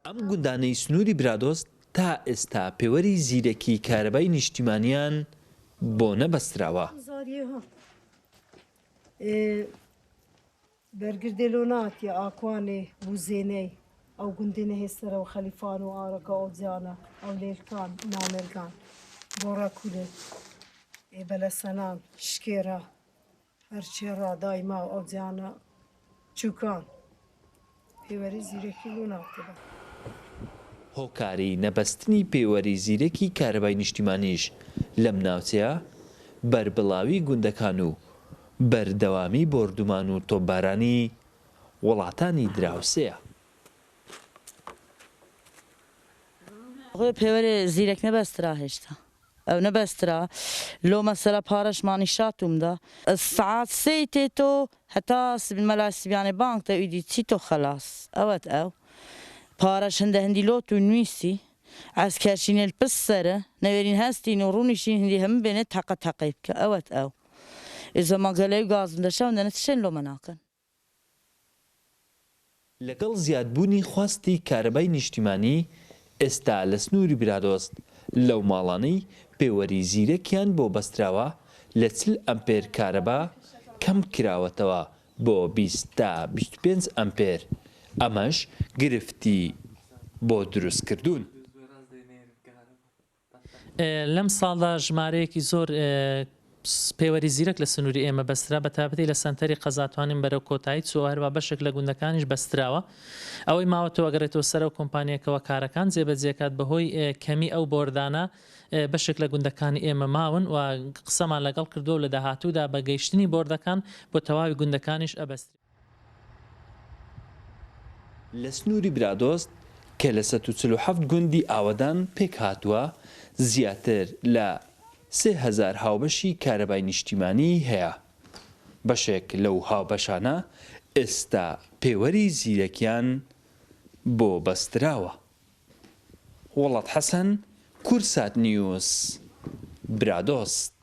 ئەم گوندانەی سنووری برادۆست تا ئێستا پێوەری زیرەکی کارەبای نیشتیمانیان بۆ نەبەستراوە. هەرچێ ڕادای ماو ئەو جانە چوکان پێوەری زیرەکی بۆ ناکرا. هۆکاری نەبەستنی پێوەری زیرەکی کارەبای نیشتیمانیش لەم ناوچەیە بەربڵاوی گوندەکان و بەردەوامی بۆردومان و تۆپبارانی وڵاتانی دراوسێیە. خۆی پێوەرێ زیرەک نەبەسترا هێشتا ئەو نەبەسترا لۆ مەسەلە پارەشمانی شاتوم دا سعات سێی تێتۆ هەتا مەلای سبیانێ بانگ تە ئیدی چیتۆ خەلاس ئەوەت ئەو پارەش هندە هندی لۆ تو نویسی عەسکەرشینێل پس سەرە نەوێرین هەستین و ڕونیشین هندی هەموو بێنێ تەقە تەقەی بکە ئەوەت ئەو ئیزە ما گەلەی گازم دەشەو دەنە تشێن لۆمە ناکەن. لەگەڵ زیادبوونی خواستی کارەبای نیشتیمانی، ئێستا لە سنووری برادۆست لەو ماڵانەی پێوەری زیرەکیان بۆ بەستراوە لە 40 ئەمپێر کارەبا کەم کراوەتەوە بۆ 20 تا 25 ئەمپێر، ئەمەش گرفتی بۆ دروستکردوون. لەم ساڵدا ژمارەیەکی زۆر پێوەری زیرەک لە سنووری ئێمە بەسترا، بە تایبەتی لە سەنتەری قەزا توانیم بەرەو کۆتایی چووە، هەروەها بەشێک لە گوندەکانیش بەستراوە. ئەوەی ماوەتەوە ئەگەڕێتەوە سەر ئەو کۆمپانییەکەوە کارەکان جێبەجێکات، بەهۆی کەمی ئەو بۆردانە بەشێک لە گوندەکانی ئێمە ماون و قسەمان لەگەڵ کردووە و لە داهاتوودا بە گەیشتنی بۆردەکان بۆ تەواوی گوندەکانیش ئەبەسترێت. لە سنووری برادۆست کە لە 147 گوندی ئاوەدان پێکهاتووە، زیاتر لە 3000 هاوبەشی کارەبای نیشتیمانیی هەیە. بەشێک لەو هاوبەشانە ئێستا پێوەری زیرەکیان بۆ بەستراوە. وڵات حەسەن، کوردسات نیوز، برادۆست.